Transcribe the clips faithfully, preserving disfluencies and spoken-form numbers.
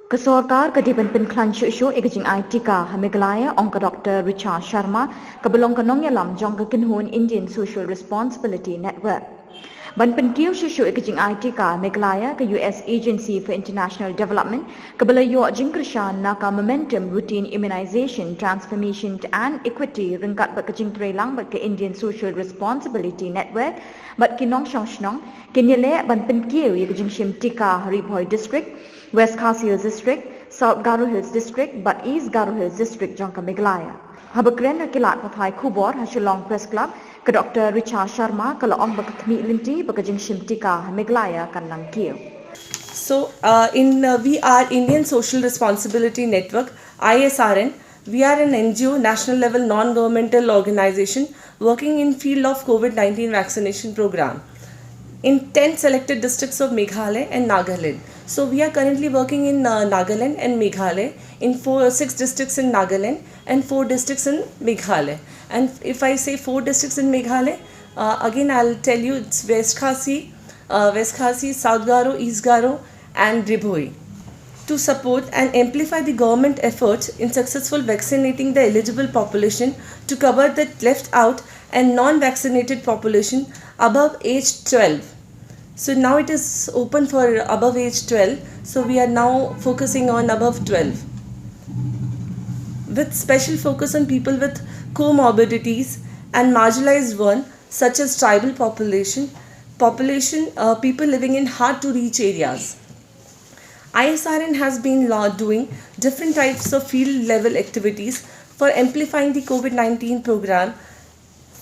Ka sorkar ka dei ban pynkhlaiñ shuh shuh ïa ka jingai tika ha Meghalaya, ong ka Doctor Richa Sharma, kaba long ka nongïalam jong ka kynhun Indian Social Responsibility Network. Ban pynkiew shuh shuh ïa ka jingai tika ha Meghalaya, ka U S Agency for International Development kaba la ïoh jingkyrshan na ka Momentum Routine Immunization Transformation and Equity ryngkat bad ka jingtreilang bad ka Indian Social Responsibility Network bad ki nongshong shnong kin ïaleh ban pynkiew ïa ka jingshim tika ha Ri Bhoi District, West Khasi Hills District, South Garo Hills District bad East Garo Hills District jong ka Meghalaya. Haba kren ha ki lad pathai khubor ha Shillong Press Club, ka Doctor Richa Sharma ka la ong ba ka khmih lynti ba ka jingshim tika ha Meghalaya kan nang kiew. So, uh, in uh, we are Indian Social Responsibility Network, I S R N. We are an N G O, national level non-governmental organization, working in field of COVID nineteen vaccination program in ten selected districts of Meghalaya and Nagaland. So we are currently working in uh, Nagaland and Meghalaya, in four, six districts in Nagaland and four districts in Meghalaya. And if I say four districts in Meghalaya, uh, again I'll tell you, it's West Khasi, uh, West Khasi, South Garo, East Garo, and Ri Bhoi, to support and amplify the government efforts in successful vaccinating the eligible population to cover the left out and non-vaccinated population above age twelve. So now it is open for above age twelve. So we are now focusing on above twelve, with special focus on people with comorbidities and marginalized one, such as tribal population, population, uh, people living in hard to reach areas. I S R N has been law doing different types of field level activities for amplifying the COVID nineteen program,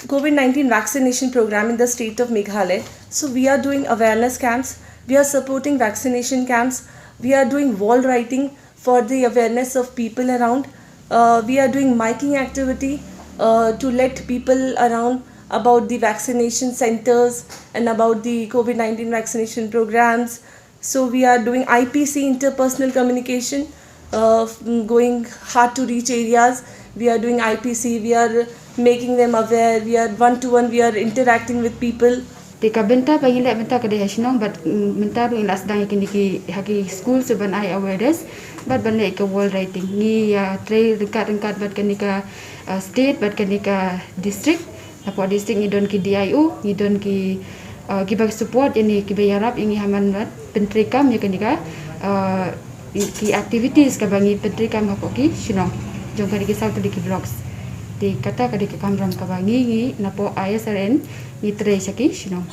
COVID nineteen vaccination program in the state of Meghalaya. So we are doing awareness camps, we are supporting vaccination camps, we are doing wall writing for the awareness of people around. Uh, we are doing miking activity uh, to let people around about the vaccination centers and about the COVID nineteen vaccination programs. So we are doing I P C, interpersonal communication, uh, going hard to reach areas. We are doing I P C, we are making them aware, we are one to one, we are interacting with people. Te ka bynta ba ngi leh mynta ka dei ha shnong, bad mynta ba ngi la sdang ïa kine ki ha ki school sa ban ai awareness bad ban leh ka wall writing. Ngi ïa trei ryngkat ryngkat bad kane ka uh, state bad kane ka district. Napoh district ngi don ki D I O, ngi don ki uh, kiba support ïa ngi, kiba ïarap ïa ngi ha man bad pyntreikam ïa kane ka uh, ki activities kaba ngi pyntreikam hapoh ki shnong jong kane ki saw tylli ki blocks. Te kata ka dei ka kamram kaba ngi, ngi napoh I S R N ngi trei sha ki shnong.